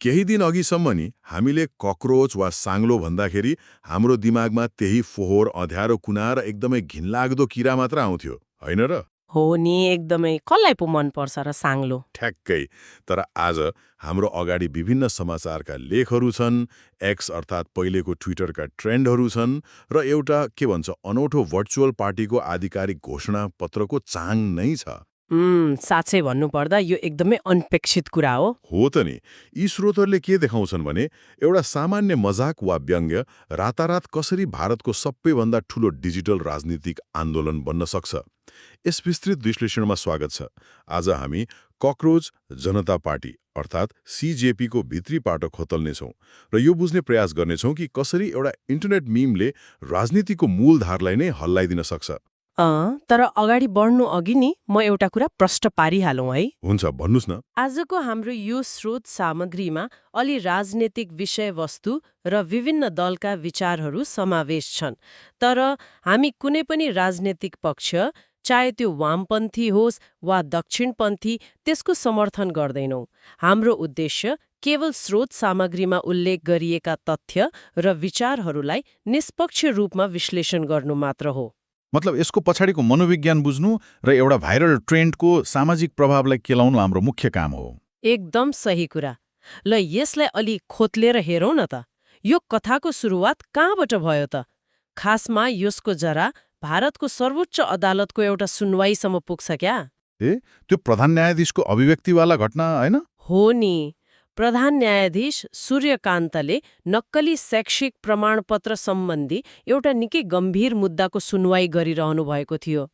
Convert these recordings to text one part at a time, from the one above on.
केही दिन अघिसम्म नि हामीले कक्रोच वा साङ्लो भन्दाखेरि हाम्रो दिमागमा त्यही फोहोर अँध्यारो कुना र एकदमै घिनलाग्दो किरा मात्र आउँथ्यो, होइन र? हो नि, एकदमै कसलाई पो मन पर्छ र साङ्लो। ठ्याक्कै। तर आज हाम्रो अगाडि विभिन्न समाचारका लेखहरू छन्, एक्स अर्थात् पहिलेको ट्विटरका ट्रेन्डहरू छन् र एउटा के भन्छ अनौठो भर्चुअल पार्टीको आधिकारिक घोषणा पत्रको चाङ नै छ। साँच्चै भन्नुपर्दा यो एकदमै अनपेक्षित कुरा हो। हो त नि। यी स्रोतहरूले के देखाउँछन् भने एउटा सामान्य मजाक वा व्यङ्ग्य रातारात कसरी भारतको सबैभन्दा ठूलो डिजिटल राजनीतिक आन्दोलन बन्न सक्छ। यस विस्तृत विश्लेषणमा स्वागत छ। आज हामी कक्रोच जनता पार्टी अर्थात् सीजेपीको भित्री पाटो खोतल्नेछौँ र यो बुझ्ने प्रयास गर्नेछौँ कि कसरी एउटा इन्टरनेट मिमले राजनीतिको मूलधारलाई नै हल्लाइदिन सक्छ। तर अगाडि बढ्नु अघि नि म एउटा कुरा प्रष्ट पारिहालौँ है। हुन्छ, भन्नुस् न। आजको हाम्रो यो स्रोत सामग्रीमा अलि राजनीतिक विषयवस्तु र विभिन्न दलका विचारहरू समावेश छन्। तर हामी कुनै पनि राजनीतिक पक्ष, चाहे त्यो वामपन्थी होस् वा दक्षिणपन्थी, त्यसको समर्थन गर्दैनौँ। हाम्रो उद्देश्य केवल स्रोत सामग्रीमा उल्लेख गरिएका तथ्य र विचारहरूलाई निष्पक्ष रूपमा विश्लेषण गर्नु मात्र हो। मतलब यसको पछाडिको मनोविज्ञान बुझ्नु र एउटा भाइरल ट्रेन्डको सामाजिक प्रभावलाई केलाउनु हाम्रो मुख्य काम हो। एकदम सही कुरा। ल यसलाई अलि खोतलेर हेरौँ न त। यो कथाको सुरुवात कहाँबाट भयो त? खासमा यसको जरा भारतको सर्वोच्च अदालतको एउटा सुनवाईसम्म पुग्छ क्या। त्यो प्रधान न्यायाधीशको अभिव्यक्तिवाला घटना होइन? हो नि। प्रधान न्यायाधीश सूर्यकान्तले नक्कली शैक्षिक प्रमाणपत्र सम्बन्धी एउटा निकै गम्भीर मुद्दाको सुनवाई गरिरहनु भएको थियो।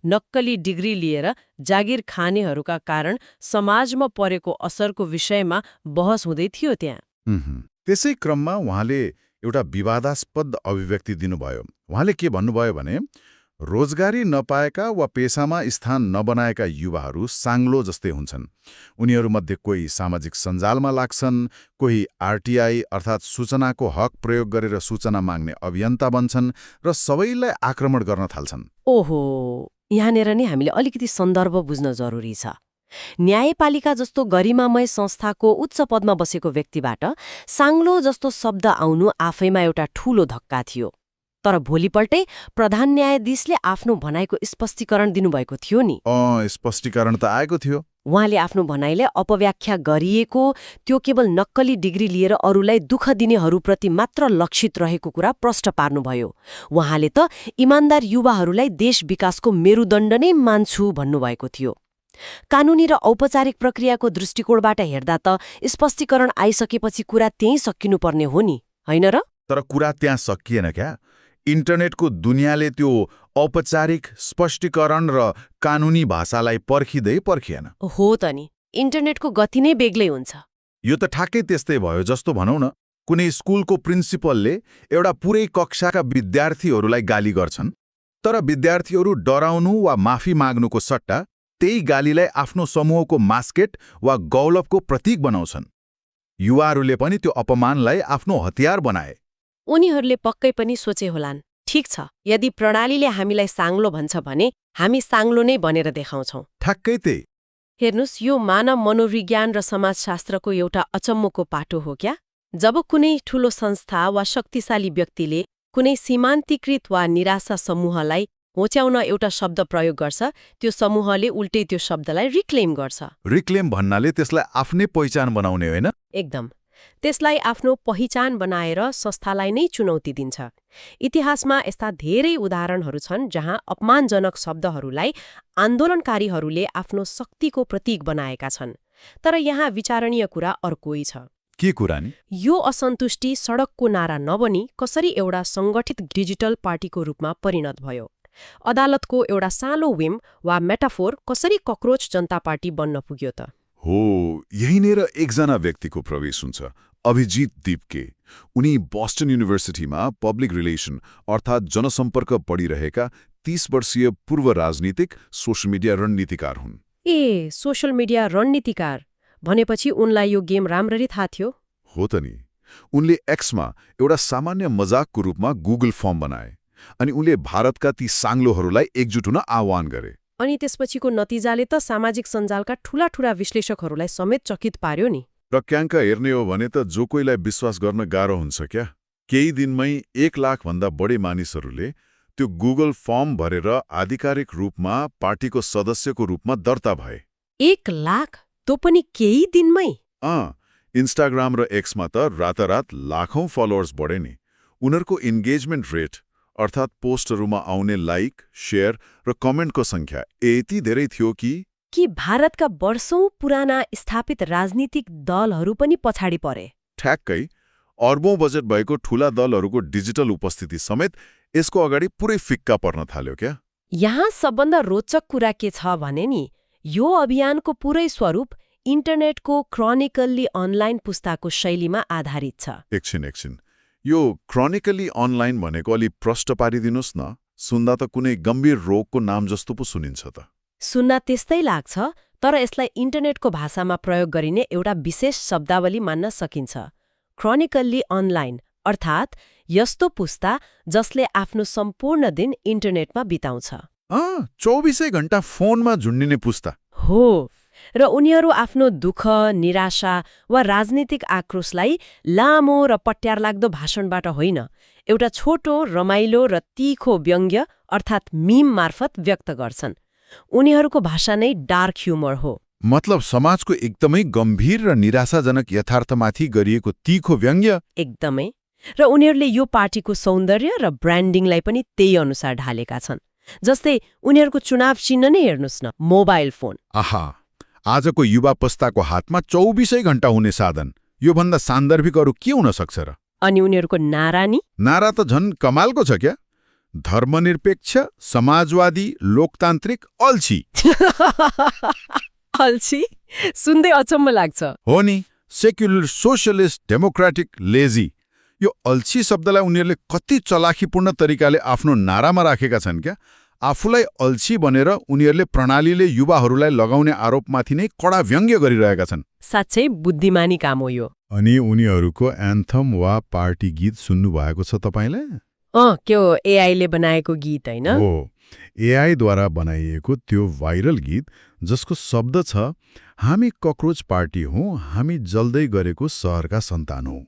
नक्कली डिग्री लिएर जागिर खानेहरूका कारण समाजमा परेको असरको विषयमा बहस हुँदै थियो त्यहाँ। त्यसै क्रममा उहाँले एउटा विवादास्पद अभिव्यक्ति दिनुभयो। उहाँले के भन्नुभयो भने रोजगारी नपाएका वा पेसामा स्थान नबनाएका युवाहरू साङ्लो जस्तै हुन्छन्। उनीहरूमध्ये कोही सामाजिक सञ्जालमा लाग्छन्, कोही आरटीआई अर्थात् सूचनाको हक प्रयोग गरेर सूचना माग्ने अभियन्ता बन्छन् र सबैलाई आक्रमण गर्न थाल्छन्। ओहो, यहाँनिर नै हामीले अलिकति सन्दर्भ बुझ्न जरुरी छ। न्यायपालिका जस्तो गरिमामय संस्थाको उच्च पदमा बसेको व्यक्तिबाट साङ्लो जस्तो शब्द आउनु आफैमा एउटा ठूलो धक्का थियो। तर भोलिपल्टै प्रधान न्यायाधीशले आफ्नो भनाइको स्पष्टीकरण दिनुभएको थियो नि। स्पष्टीकरण त आएको थियो। उहाँले आफ्नो भनाइले अपव्याख्या गरिएको त्यो केवल नक्कली डिग्री लिएर अरूलाई दुःख दिनेहरूप्रति मात्र लक्षित रहेको कुरा प्रष्ट पार्नुभयो। उहाँले त इमान्दार युवाहरूलाई देश विकासको मेरुदण्ड नै मान्छु भन्नुभएको थियो। कानूनी र औपचारिक प्रक्रियाको दृष्टिकोणबाट हेर्दा त स्पष्टीकरण आइसकेपछि कुरा त्यहीँ सकिनुपर्ने हो नि, होइन र? तर कुरा त्यहाँ सकिएन क्या। इन्टरनेटको दुनियाँले त्यो औपचारिक स्पष्टीकरण र कानूनी भाषालाई पर्खिएन। हो त नि, इन्टरनेटको गति नै बेग्लै हुन्छ। यो त ठ्याक्कै त्यस्तै भयो जस्तो भनौँ न, कुनै स्कुलको प्रिन्सिपलले एउटा पुरै कक्षाका विद्यार्थीहरूलाई गाली गर्छन्, तर विद्यार्थीहरू डराउनु वा माफी माग्नुको सट्टा त्यही गालीलाई आफ्नो समूहको मास्केट वा गौरवको प्रतीक बनाउँछन्। युवाहरूले पनि त्यो अपमानलाई आफ्नो हतियार बनाए। उनीहरूले पक्कै पनि सोचे होलान्, ठिक छ, यदि प्रणालीले हामीलाई साङ्लो भन्छ भने हामी साङ्लो नै बनेर देखाउँछौँ। ठ्याक्कै त्यही। हेर्नुस्, यो मानव मनोविज्ञान र समाजशास्त्रको एउटा अचम्मको पाटो हो क्या। जब कुनै ठूलो संस्था वा शक्तिशाली व्यक्तिले कुनै सीमान्तीकृत वा निराशा समूहलाई होच्याउन एउटा शब्द प्रयोग गर्छ, त्यो समूहले उल्टै त्यो शब्दलाई रिक्लेम गर्छ। रिक्लेम भन्नाले त्यसलाई आफ्नै पहिचान बनाउने होइन? एकदम। त्यसलाई आफ्नो पहिचान बनाएर संस्थालाई नै चुनौती दिन्छ। इतिहासमा यस्ता धेरै उदाहरणहरू छन् जहाँ अपमानजनक शब्दहरूलाई आन्दोलनकारीहरूले आफ्नो शक्तिको प्रतीक बनाएका छन्। तर यहाँ विचारणीय कुरा अर्कै छ। के कुरा नि? यो असन्तुष्टि सडकको नारा नबनी कसरी एउटा सङ्गठित डिजिटल पार्टीको रूपमा परिणत भयो। अदालतको एउटा सानो विम वा मेटाफोर कसरी कक्रोच जनता पार्टी बन्न पुग्यो त? हो, यहीँनिर एकजना व्यक्तिको प्रवेश हुन्छ, अभिजित दीपके। उनी बोस्टन युनिभर्सिटीमा पब्लिक रिलेसन अर्थात् जनसम्पर्क पढिरहेका 30 वर्षीय पूर्व राजनीतिक सोशल मिडिया रणनीतिकार हुन्। सोशल मिडिया रणनीतिकार भनेपछि उनलाई यो गेम राम्ररी थाहा थियो। हो त नि। उनले एक्समा एउटा सामान्य मजाकको रूपमा गुगल फर्म बनाए अनि उनले भारतका ती साङ्लोहरूलाई एकजुट हुन आह्वान गरे। अनि त्यसपछिको नतिजाले त सामाजिक सञ्जालका ठूला विश्लेषकहरूलाई समेत चकित पार्यो नि। प्रज्ञाङ्क हेर्ने हो भने त जो कोहीलाई विश्वास गर्न गाह्रो हुन्छ क्या। केही दिनमै 1 लाखभन्दा बढी मानिसहरूले त्यो गुगल फर्म भरेर आधिकारिक रूपमा पार्टीको सदस्यको रूपमा दर्ता भए। 1 लाख? त्यो पनि केही दिनमै? इन्स्टाग्राम र एक्समा त रातारात लाखौं फलोअर्स बढे नि। उनीहरूको इन्गेजमेन्ट रेट अर्थात् पोस्टहरूमा आउने लाइक, शेयर र कमेन्टको सङ्ख्या यति धेरै थियो कि भारतका वर्षौं पुराना स्थापित राजनीतिक दलहरू पनि पछाडि परे। ठ्याक्कै अर्बौं बजेट भएको ठूला दलहरूको डिजिटल उपस्थिति समेत यसको अगाडि पुरै फिक्का पर्न थाल्यो क्या। यहाँ सबभन्दा रोचक कुरा के छ भने नि, यो अभियानको पुरै स्वरूप इन्टरनेटको क्रोनिकल्ली अनलाइन पुस्ताको शैलीमा आधारित छ। एकछिन यो क्रोनिकली अनलाइन भनेको अलि प्रष्ट पारिदिनुहोस् न। सुन्दा त कुनै गम्भीर रोगको नाम जस्तो पो सुनिन्छ त। सुन्न त्यस्तै लाग्छ, तर यसलाई इन्टरनेटको भाषामा प्रयोग गरिने एउटा विशेष शब्दावली मान्न सकिन्छ। क्रोनिकल्ली अनलाइन अर्थात् यस्तो पुस्ता जसले आफ्नो सम्पूर्ण दिन इन्टरनेटमा बिताउँछ। 24 घण्टा फोनमा झुन्डिने पुस्ता हो, र उनीहरू आफ्नो दुःख, निराशा वा राजनीतिक आक्रोशलाई लामो र पट्यारलाग्दो भाषणबाट होइन, एउटा छोटो, रमाइलो र तीखो व्यङ्ग्य अर्थात् मीम मार्फत व्यक्त गर्छन्। उनीहरूको भाषा नै डार्क ह्युमर हो। मतलब समाजको एकदमै गम्भीर र निराशाजनक यथार्थमाथि गरिएको तीखो व्यङ्ग्य। एकदमै। र उनीहरूले यो पार्टीको सौन्दर्य र ब्रान्डिङलाई पनि त्यही अनुसार ढालेका छन्। जस्तै उनीहरूको चुनाव चिन्ह नै हेर्नुहोस् न, मोबाइल फोन। आहा, आजको युवा पुस्ताको हातमा 24 घण्टा हुने साधन। योभन्दा सान्दर्भिक अरू के हुन सक्छ र? अनि उनीहरूको नारा नि? नारा त झन् कमालको छ क्या। धर्मनिरपेक्ष, समाजवादी, लोकतान्त्रिक, अल्छी। अल्छी? सुन्दै अचम्म लाग्छ। हो नि, सेक्युलर, सोशलिस्ट, डेमोक्रेटिक, लेजी। यो अल्छी शब्दलाई उनीहरूले कति चलाखीपूर्ण तरिकाले आफ्नो नारामा राखेका छन् क्या। आफूलाई अल्छी भनेर उनीहरूले प्रणालीले युवाहरूलाई लगाउने आरोपमाथि नै कडा व्यङ्ग्य गरिरहेका छन्। साँच्चै बुद्धिमानी काम हो यो। अनि उनीहरूको एन्थम वा पार्टी गीत सुन्नुभएको छ तपाईँले? के हो, एआईले बनाएको गीत होइन? हो, एआईद्वारा बनाइएको त्यो भाइरल गीत जसको शब्द छ, हामी कक्रोच पार्टी हौं, हामी जल्दै गरेको सहरका सन्तान हौं।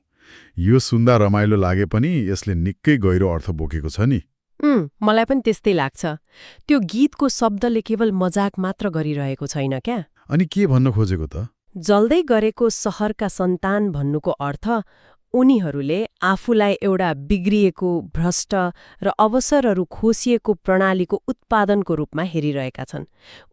यो सुन्दा रमाइलो लागे पनि यसले निकै गहिरो अर्थ बोकेको छ नि। मलाई पनि त्यस्तै लाग्छ। त्यो गीतको शब्दले केवल मजाक मात्र गरिरहेको छैन क्या। अनि के भन्न खोजेको त? जल्दै गरेको सहरका सन्तान भन्नुको अर्थ उनीहरूले आफूलाई एउटा बिग्रिएको, भ्रष्ट र अवसरहरू खोसिएको प्रणालीको उत्पादनको रूपमा हेरिरहेका छन्।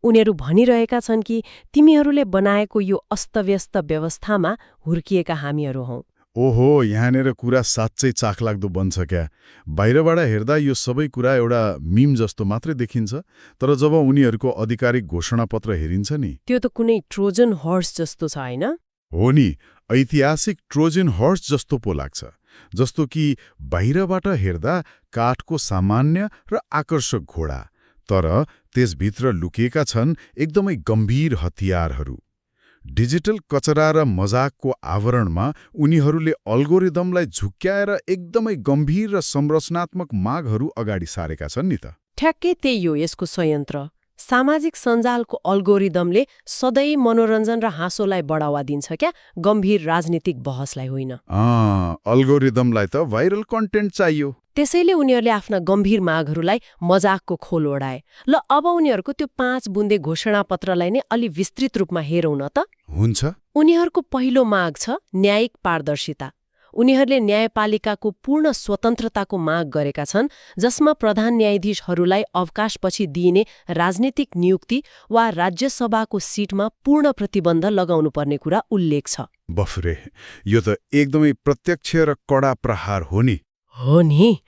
उनीहरू भनिरहेका छन् कि तिमीहरूले बनाएको यो अस्तव्यस्त व्यवस्थामा हुर्किएका हामीहरू हौं। ओहो, यहाँनिर कुरा साँच्चै चाखलाग्दो बन्छ क्या। बाहिरबाट हेर्दा यो सबै कुरा एउटा मीम जस्तो मात्रै देखिन्छ, तर जब उनीहरूको आधिकारिक घोषणापत्र हेरिन्छ नि, त्यो त कुनै ट्रोजन हर्स जस्तो छ होइन? हो नि, ऐतिहासिक ट्रोजन हर्स जस्तो पो लाग्छ। जस्तो कि बाहिरबाट हेर्दा काठको सामान्य र आकर्षक घोडा, तर त्यसभित्र लुकेका छन् एकदमै गम्भीर हतियारहरू। डिजिटल कचरा र मजाकको आवरणमा उनीहरूले अल्गोरिदमलाई झुक्क्याएर एकदमै गम्भीर र संरचनात्मक मागहरू अगाडि सारेका छन् नि त। ठ्याक्कै त्यही हो यसको संयन्त्र। सामाजिक सञ्जालको अल्गोरिदमले सधैँ मनोरञ्जन र हाँसोलाई बढावा दिन्छ क्या, गम्भीर राजनीतिक बहसलाई होइन। अल्गोरिदमलाई त भाइरल कन्टेन्ट चाहियो। त्यसैले उनीहरूले आफ्ना गम्भीर मागहरूलाई मजाकको खोल ओढाए। ल अब उनीहरूको त्यो 5 बुन्दे घोषणापत्रलाई नै अलि विस्तृत रूपमा हेरौँ न त। हुन्छ। उनीहरूको पहिलो माग छ न्यायिक पारदर्शिता। उनीहरूले न्यायपालिकाको पूर्ण स्वतन्त्रताको माग गरेका छन्, जसमा प्रधान न्यायाधीशहरूलाई अवकाशपछि दिइने राजनीतिक नियुक्ति वा राज्यसभाको सिटमा पूर्ण प्रतिबन्ध लगाउनुपर्ने कुरा उल्लेख छ। बफरे, यो त एकदमै प्रत्यक्ष र कडा प्रहार हो नि। हो नि।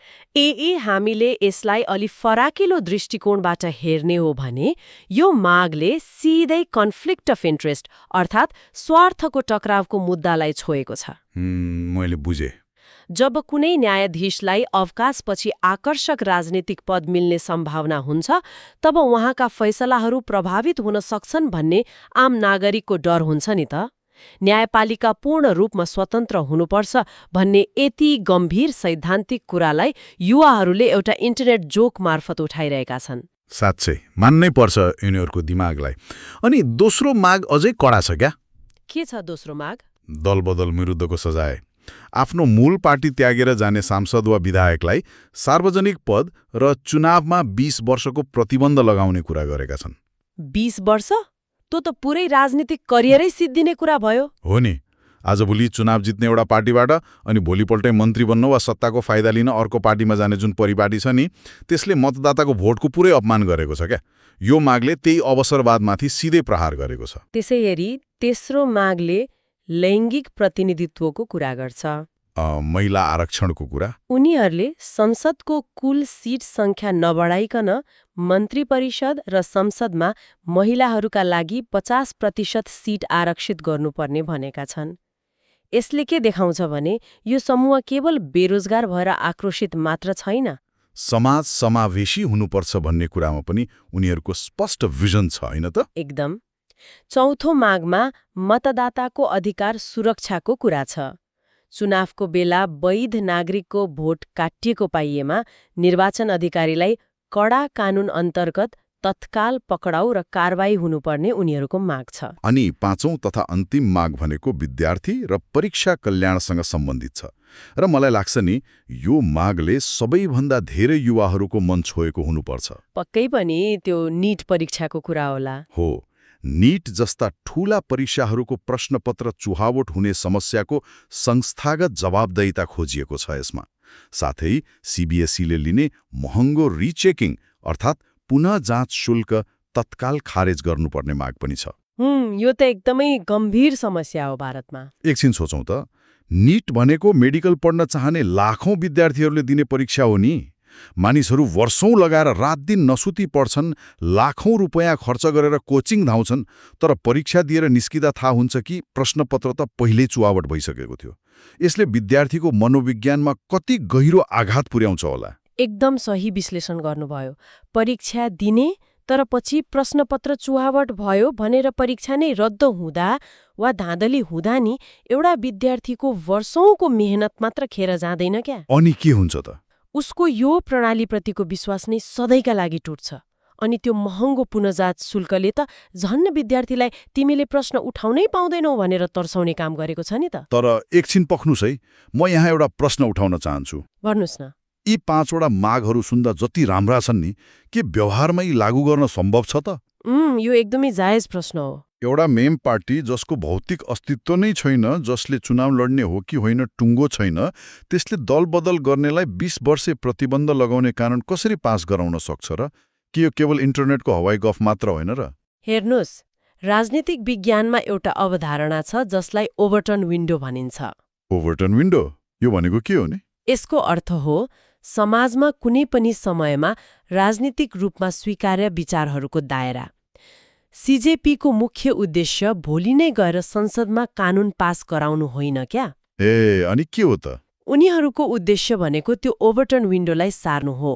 हामीले यसलाई अलि फराकिलो दृष्टिकोणबाट हेर्ने हो भने यो मागले सिधै कन्फ्लिक्ट अफ इन्ट्रेस्ट अर्थात् स्वार्थको टकरावको मुद्दालाई छोएको छ। मैले बुझेँ। जब कुनै न्यायाधीशलाई अवकाशपछि आकर्षक राजनीतिक पद मिल्ने सम्भावना हुन्छ, तब उहाँका फैसलाहरू प्रभावित हुन सक्छन् भन्ने आम नागरिकको डर हुन्छ नि त। न्यायपालिका पूर्ण रूपमा स्वतन्त्र हुनुपर्छ भन्ने यति गम्भीर सैद्धान्तिक कुरालाई युवाहरूले एउटा इन्टरनेट जोक मार्फत उठाइरहेका छन्। साँच्चै मान्नै पर्छ यिनीहरूको दिमागलाई। अनि दोस्रो माग अझै कडा छ क्या। के छ दोस्रो माग? दलबदल विरुद्धको सजाय। आफ्नो मूल पार्टी त्यागेर जाने सांसद वा विधायकलाई सार्वजनिक पद र चुनावमा 20 वर्षको प्रतिबन्ध लगाउने कुरा गरेका छन्। 20 वर्ष? त्यो त पुरै राजनीतिक करियरै सिद्धिने कुरा भयो। हो नि, आजभोलि चुनाव जित्ने एउटा पार्टीबाट अनि भोलिपल्टै मन्त्री बन्नु वा सत्ताको फाइदा लिन अर्को पार्टीमा जाने जुन परिपाटी छ नि, त्यसले मतदाताको भोटको पुरै अपमान गरेको छ क्या। यो मागले त्यही अवसरवादमाथि सिधै प्रहार गरेको छ। त्यसै हेरी तेस्रो मागले लैङ्गिक प्रतिनिधित्वको कुरा गर्छ। महिला आरक्षणको कुरा। उनीहरूले संसदको कुल सीट संख्या नबढाइकन मन्त्री परिषद र संसदमा महिलाहरूका लागि 50% सीट आरक्षित गर्नुपर्ने भनेका छन्। यसले के देखाउँछ भने यो समूह केवल बेरोजगार भएर आक्रोशित मात्र छैन, समाज समावेशी हुनुपर्छ भन्ने कुरामा पनि उनीहरूको स्पष्ट भिजन छ, होइन त? एकदम। चौथो मागमा मतदाताको अधिकार सुरक्षाको कुरा छ। चुनावको बेला वैध नागरिकको भोट काटिएको पाइएमा निर्वाचन अधिकारीलाई कडा कानून अन्तर्गत तत्काल पक्राउ र कारबाही हुनुपर्ने उनीहरूको माग छ। अनि पाँचौं तथा अन्तिम माग भनेको विद्यार्थी र परीक्षा कल्याणसँग सम्बन्धित छ। र मलाई लाग्छ नि, यो मागले सबैभन्दा धेरै युवाहरूको मन छोएको हुनुपर्छ। पक्कै पनि त्यो नीट परीक्षाको कुरा होला। हो, नीट जस्ता ठूला परीक्षाहरूको प्रश्नपत्र चुहावट हुने समस्याको संस्थागत जवाबदेहिता खोजिएको छ यसमा। साथै सीबीएसईले लिने महँगो रिचेकिङ अर्थात् पुनः जाँच शुल्क तत्काल खारेज गर्नुपर्ने माग पनि छ। यो त एकदमै गम्भीर समस्या हो भारतमा। एकछिन सोचौं त, नीट भनेको मेडिकल पढ्न चाहने लाखौं विद्यार्थीहरूले दिने परीक्षा हो नि। मानिसहरू वर्षौं लगाएर रात दिन नसुती पढ्छन्, लाखौं रुपैयाँ खर्च गरेर कोचिङ धाउँछन्, तर परीक्षा दिएर निस्किदा थाहा हुन्छ कि प्रश्नपत्र त पहिल्यै चुहावट भइसकेको थियो। यसले विद्यार्थीको मनोविज्ञानमा कति गहिरो आघात पुर्याउँछ होला। एकदम सही विश्लेषण गर्नुभयो। परीक्षा दिने तर पछि प्रश्नपत्र चुहावट भयो भनेर परीक्षा नै रद्द हुँदा वा धाँधली हुँदा नि एउटा विद्यार्थीको वर्षौंको मेहनत मात्र खेर जाँदैन क्या। अनि के हुन्छ त? उसको यो प्रणालीप्रतिको विश्वास नै सधैँका लागि टुट्छ। अनि त्यो महँगो पुनर्जाँच शुल्कले त झन्न विद्यार्थीलाई तिमीले प्रश्न उठाउनै पाउँदैनौ भनेर तर्साउने काम गरेको छ नि त। तर एकछिन पख्नुस् है, म यहाँ एउटा प्रश्न उठाउन चाहन्छु। भन्नुस् न। यी 5वटा मागहरू सुन्दा जति राम्रा छन् नि, के व्यवहारमा यी लागू गर्न सम्भव छ त? यो एकदमै जायज प्रश्न हो। एउटा मेम पार्टी जसको भौतिक अस्तित्व नै छैन, जसले चुनाव लड्ने हो कि होइन टुङ्गो छैन, त्यसले दलबदल गर्नेलाई 20 वर्षे प्रतिबन्ध लगाउने कानून कसरी पास गराउन सक्छ र? के यो केवल इन्टरनेटको हवाई गफ मात्र होइन र? हेर्नुहोस्, राजनीतिक विज्ञानमा एउटा अवधारणा छ जसलाई ओभरटर्न विन्डो भनिन्छ। ओभरटर्न विन्डो? यो भनेको के हो नि? यसको अर्थ हो समाजमा कुनै पनि समयमा राजनीतिक रूपमा स्वीकार्य विचारहरूको दायरा। सीजेपीको मुख्य उद्देश्य भोलि नै गएर संसदमा कानून पास गराउनु होइन क्या। अनि के हो त? उनीहरूको उद्देश्य भनेको त्यो ओभरटर्न विन्डोलाई सार्नु हो।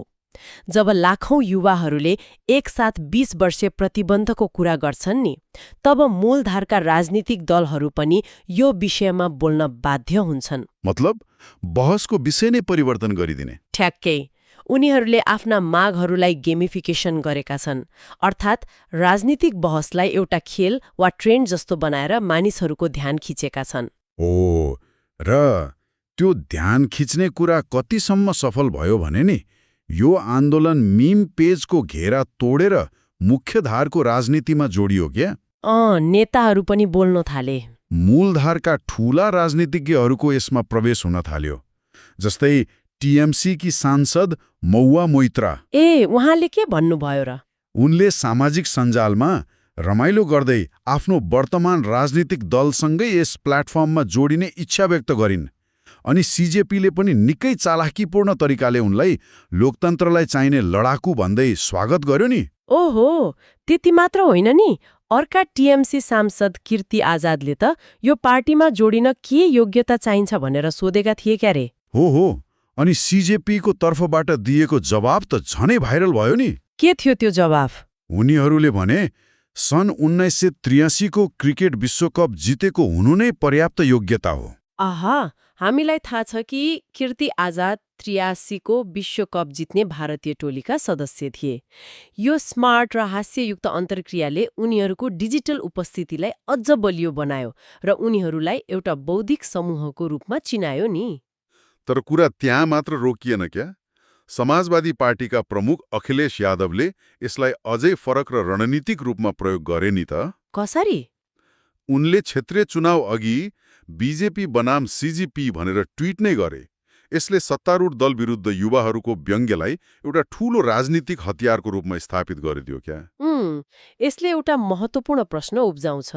जब लाखौं युवाहरूले एकसाथ 20 वर्षे प्रतिबन्धको कुरा गर्छन् नि, तब मूलधारका राजनीतिक दलहरू पनि यो विषयमा बोल्न बाध्य हुन्छन्। मतलब बहसको विषय नै परिवर्तन गरिदिने? ठ्याक्कै। उनीहरूले आफ्ना मागहरूलाई गेमिफिकेसन गरेका छन्, अर्थात् राजनीतिक बहसलाई एउटा खेल वा ट्रेन्ड जस्तो बनाएर मानिसहरूको ध्यान खिचेका छन्। र त्यो ध्यान खिच्ने कुरा कतिसम्म सफल भयो भने नि, यो आन्दोलन मीम पेजको घेरा तोडेर मुख्यधारको राजनीतिमा जोडियो क्या। नेताहरू पनि बोल्न थाले। मूलधारका ठूला राजनीतिज्ञहरूको यसमा प्रवेश हुन थाल्यो। जस्तै टीएमसी की सांसद मौवा मोइत्रा। उहाँले के भन्नुभयो र? उनले सामाजिक सञ्जालमा रमाइलो गर्दै आफ्नो वर्तमान राजनीतिक दलसँगै यस प्लेटफर्ममा जोडिने इच्छा व्यक्त गरिन्। अनि सीजेपीले पनि निकै चालाकीपूर्ण तरिकाले उनलाई लोकतन्त्रलाई चाहिने लडाकु भन्दै स्वागत गर्यो नि। ओहो, त्यति मात्र होइन नि, अर्का टीएमसी सांसद कीर्ति आजादले त यो पार्टीमा जोडिन के योग्यता चाहिन्छ भनेर सोधेका थिए क्या रे। हो, अनि सीजेपीको तर्फबाट दिएको जवाब त झनै भाइरल भयो नि। के थियो त्यो जवाफ? उनीहरूले भने सन् 1983 को क्रिकेट विश्वकप जितेको हुनु नै पर्याप्त योग्यता हो। आहा, हामीलाई थाहा छ कि कीर्ति आजाद 83को विश्वकप जित्ने भारतीय टोलीका सदस्य थिए। यो स्मार्ट र हास्ययुक्त अन्तर्क्रियाले उनीहरूको डिजिटल उपस्थितिलाई अझ बलियो बनायो र उनीहरूलाई एउटा बौद्धिक समूहको रूपमा चिनायो नि। तर कुरा त्यहाँ मात्र रोकिएन क्या। समाजवादी पार्टीका प्रमुख अखिलेश यादवले यसलाई अझै फरक र रणनीतिक रूपमा प्रयोग गरे नि त। कसरी? उनले क्षेत्रीय चुनाव अघि बीजेपी बनाम सीजीपी भनेर ट्विट नै गरे। यसले सत्तारूढ दल विरुद्ध युवाहरूको व्यङ्ग्यलाई एउटा ठूलो राजनीतिक हतियारको रूपमा स्थापित गरिदियो क्या। यसले एउटा महत्त्वपूर्ण प्रश्न उब्जाउँछ।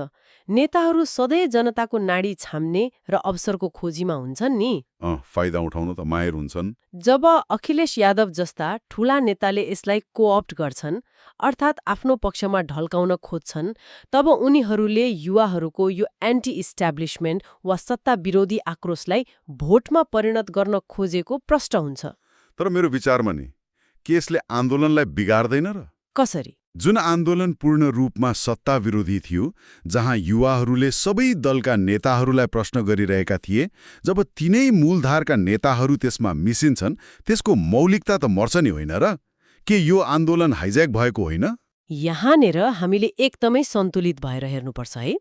नेताहरू सधैँ जनताको नाडी छाम्ने र अवसरको खोजीमा हुन्छन् नि। फाइदा उठाउन त माहिर हुन्छन्। जब अखिलेश यादव जस्ता ठूला नेताले यसलाई कोअप्ट गर्छन्, अर्थात् आफ्नो पक्षमा ढल्काउन खोज्छन्, तब उनीहरूले युवाहरूको यो एन्टी इस्ट्याब्लिसमेन्ट वा सत्ता विरोधी आक्रोशलाई भोटमा परिणत गर्न खोजेको प्रष्ट हुन्छ। तर मेरो विचारमा नि के यसले आन्दोलनलाई बिगार्दैन र? कसरी? जुन आन्दोलन पूर्ण रूपमा सत्ता विरोधी थियो, जहाँ युवाहरूले सबै दलका नेताहरूलाई प्रश्न गरिरहेका थिए, जब तिनै मूलधारका नेताहरू त्यसमा मिसिन्छन्, त्यसको मौलिकता त मर्छ नि होइन र? के यो आन्दोलन हाइज्याक भएको होइन? यहाँनिर हामीले एकदमै सन्तुलित भएर हेर्नुपर्छ है।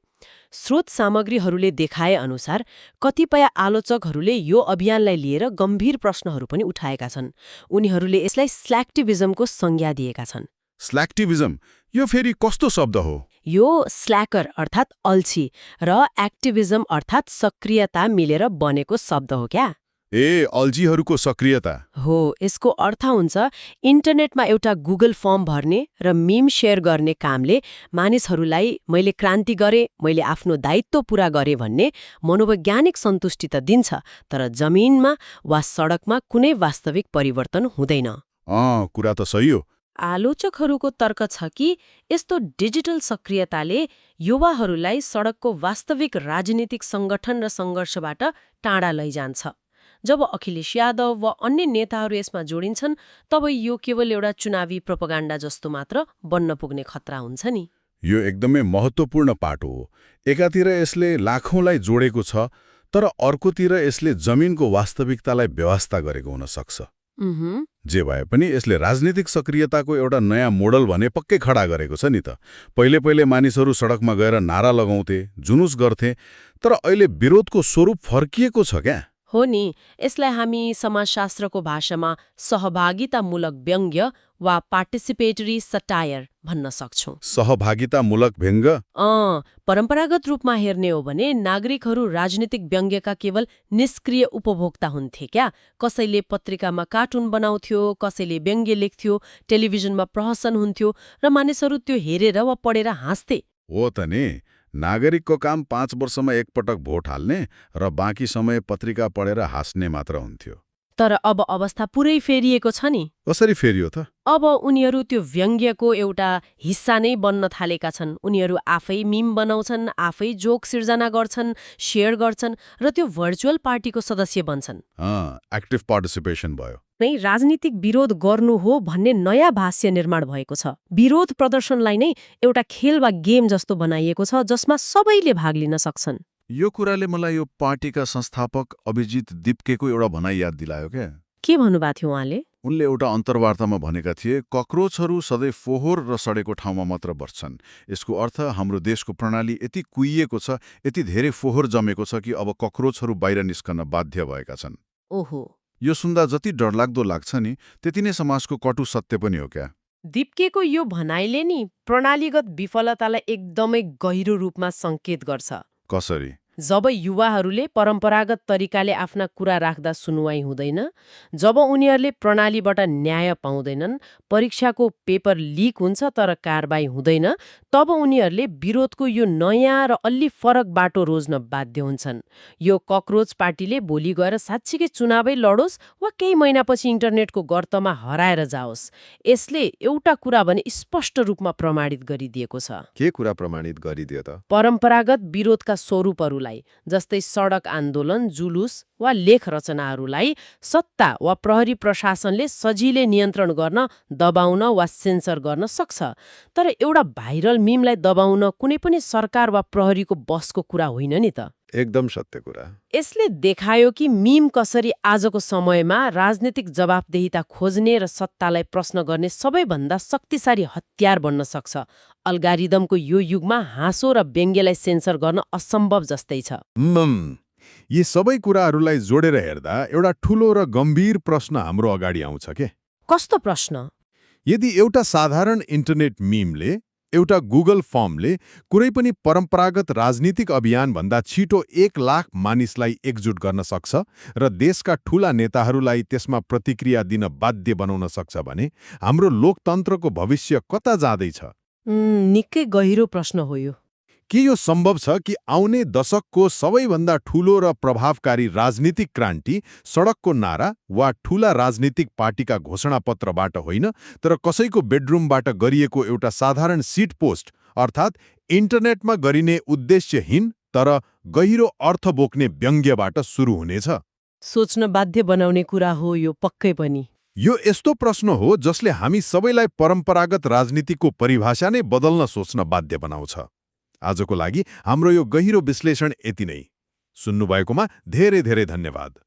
स्रोत सामग्रीहरूले देखाए अनुसार कतिपय आलोचकहरूले यो अभियानलाई लिएर गम्भीर प्रश्नहरू पनि उठाएका छन्। उनीहरूले यसलाई स्ल्याक्टिभिजमको संज्ञा दिएका छन्। स्ल्याक्टिभिजम यो फेरि कस्तो शब्द हो? यो स्ल्याकर अर्थात् अल्छी र एक्टिभिजम अर्थात् सक्रियता मिलेर बनेको शब्द हो क्या। अल्छीहरूको सक्रियता हो। यसको अर्थ हुन्छ इन्टरनेटमा एउटा गुगल फर्म भर्ने र मिम सेयर गर्ने कामले मानिसहरूलाई मैले क्रान्ति गरेँ, मैले आफ्नो दायित्व पूरा गरेँ भन्ने मनोवैज्ञानिक सन्तुष्टि त दिन्छ, तर जमिनमा वा सडकमा कुनै वास्तविक परिवर्तन हुँदैन। कुरा त सही हो। आलोचकहरूको तर्क छ कि यस्तो डिजिटल सक्रियताले युवाहरूलाई सडकको वास्तविक राजनीतिक सङ्गठन र सङ्घर्षबाट टाढा लैजान्छ। जब अखिलेश यादव वा अन्य नेताहरू यसमा जोडिन्छन्, तब यो केवल एउटा चुनावी प्रोपागान्डा जस्तो मात्र बन्न पुग्ने खतरा हुन्छ नि। यो एकदमै महत्त्वपूर्ण पाटो हो। एकातिर यसले लाखौँलाई जोडेको छ, तर अर्कोतिर यसले जमिनको वास्तविकतालाई व्यवस्था गरेको हुन सक्छ। जे भए पनि यसले राजनीतिक सक्रियताको एउटा नयाँ मोडल भने पक्कै खडा गरेको छ नि त। पहिले मानिसहरू सडकमा गएर नारा लगाउँथे, जुनुस गर्थे, तर अहिले विरोधको स्वरूप फर्किएको छ क्या। हो नि। यसलाई हामी समाजशास्त्रको भाषामा सहभागितामूलक व्यङ्ग्य वा पार्टिसिपेटरी सटायर भन्न सक्छौं। सहभागितामूलक व्यङ्ग्य? परम्परागत रूपमा हेर्ने हो भने नागरिकहरू राजनीतिक व्यङ्ग्यका केवल निष्क्रिय उपभोक्ता हुन्थे क्या। कसैले पत्रिकामा कार्टुन बनाउँथ्यो, कसैले व्यङ्ग्य लेख्थ्यो, टेलिभिजनमा प्रहसन हुन्थ्यो र मानिसहरू त्यो हेरेर वा पढेर हाँस्थे। हो त नि। नागरिकको काम 5 वर्षमा एकपटक भोट हाल्ने र बाँकी समय पत्रिका पढेर हाँस्ने मात्र हुन्थ्यो। तर अब अवस्था पुरै फेरिएको छ नि। कसरी फेरियो त? अब उनीहरू त्यो व्यङ्ग्यको एउटा हिस्सा नै बन्न थालेका छन्। उनीहरू आफै मिम बनाउँछन्, आफै जोक सिर्जना गर्छन्, सेयर गर्छन् र त्यो भर्चुअल पार्टीको सदस्य बन्छन्। एक्टिभ पार्टिसिपेसन भयो। नै राजनीतिक विरोध गर्नु हो भन्ने नयाँ भाष्य निर्माण भएको छ। विरोध प्रदर्शनलाई नै एउटा खेल वा गेम जस्तो बनाइएको छ, जसमा सबैले भाग लिन सक्छन्। यो कुराले मलाई यो पार्टीका संस्थापक अभिजित दिप्केको एउटा भनाइ याद दिलायो क्या। के भन्नुभएको थियो उहाँले? उनले एउटा अन्तर्वार्तामा भनेका थिए, कक्रोचहरू सधैँ फोहोर र सडेको ठाउँमा मात्र बस्छन्। यसको अर्थ हाम्रो देशको प्रणाली यति कुहिएको छ, यति धेरै फोहोर जमेको छ कि अब कक्रोचहरू बाहिर निस्कन बाध्य भएका छन्। ओहो। यो सुन्दा जति डरलाग्दो लाग्छ नि, त्यति नै समाजको कटु सत्य पनि हो क्या। दिप्केको यो भनाइले नि प्रणालीगत विफलतालाई एकदमै गहिरो रूपमा सङ्केत गर्छ। कसरी? जब युवाहरूले परम्परागत तरिकाले आफ्ना कुरा राख्दा सुनुवाई हुँदैन, जब उनीहरूले प्रणालीबाट न्याय पाउँदैनन्, परीक्षाको पेपर लिक हुन्छ तर कारबाही हुँदैन, तब उनीहरूले विरोधको यो नयाँ र अलि फरक बाटो रोज्न बाध्य हुन्छन्। यो कक्रोच पार्टीले भोलि गएर साँच्चीकै चुनावै लडोस् वा केही महिनापछि इन्टरनेटको गर्तमा हराएर जाओस्। यसले एउटा कुरा भने स्पष्ट रूपमा प्रमाणित गरिदिएको छ। के कुरा प्रमाणित गरिदियो त? परम्परागत विरोधका स्वरूपहरूलाई, जस्तै सडक आन्दोलन, जुलुस वा लेख रचनाहरूलाई सत्ता वा प्रहरी प्रशासनले सजिलै नियन्त्रण गर्न, दबाउन वा सेन्सर गर्न सक्छ। तर एउटा भाइरल मिमलाई दबाउन कुनै पनि सरकार वा प्रहरीको बसको कुरा होइन नि त। एकदम सत्य कुरा। यसले देखायो कि मीम कसरी आजको समयमा राजनीतिक जवाफदेहिता खोज्ने र सत्तालाई प्रश्न गर्ने सबैभन्दा शक्तिशाली हतियार बन्न सक्छ। अल्गारिदमको यो युगमा हाँसो र व्यङ्ग्यलाई सेन्सर गर्न असम्भव जस्तै छ। यी सबै कुराहरूलाई जोडेर हेर्दा एउटा ठूलो र गम्भीर प्रश्न हाम्रो अगाडि आउँछ के? कस्तो प्रश्न? यदि एउटा साधारण इन्टरनेट मीमले, एउटा गुगल फर्मले कुनै पनि परम्परागत राजनीतिक अभियानभन्दा छिटो 1 लाख मानिसलाई एकजुट गर्न सक्छ र देशका ठूला नेताहरूलाई त्यसमा प्रतिक्रिया दिन बाध्य बनाउन सक्छ भने हाम्रो लोकतन्त्रको भविष्य कता जाँदैछ? निकै गहिरो प्रश्न हो यो। के यो सम्भव छ कि आउने दशकको सबैभन्दा ठूलो र प्रभावकारी राजनीतिक क्रान्ति सडकको नारा वा ठूला राजनीतिक पार्टीका घोषणापत्रबाट होइन, तर कसैको बेडरुमबाट गरिएको एउटा साधारण सिट पोस्ट अर्थात् इन्टरनेटमा गरिने उद्देश्यहीन तर गहिरो अर्थ बोक्ने व्यङ्ग्यबाट सुरु हुनेछ? सोच्न बाध्य बनाउने कुरा हो यो, पक्कै पनि। यो यस्तो प्रश्न हो जसले हामी सबैलाई परम्परागत राजनीतिको परिभाषा नै बदल्न सोच्न बाध्य बनाउँछ। आजको लागि हाम्रो यो गहिरो विश्लेषण यति नै। सुन्नुभएकोमा धेरै धेरै धन्यवाद।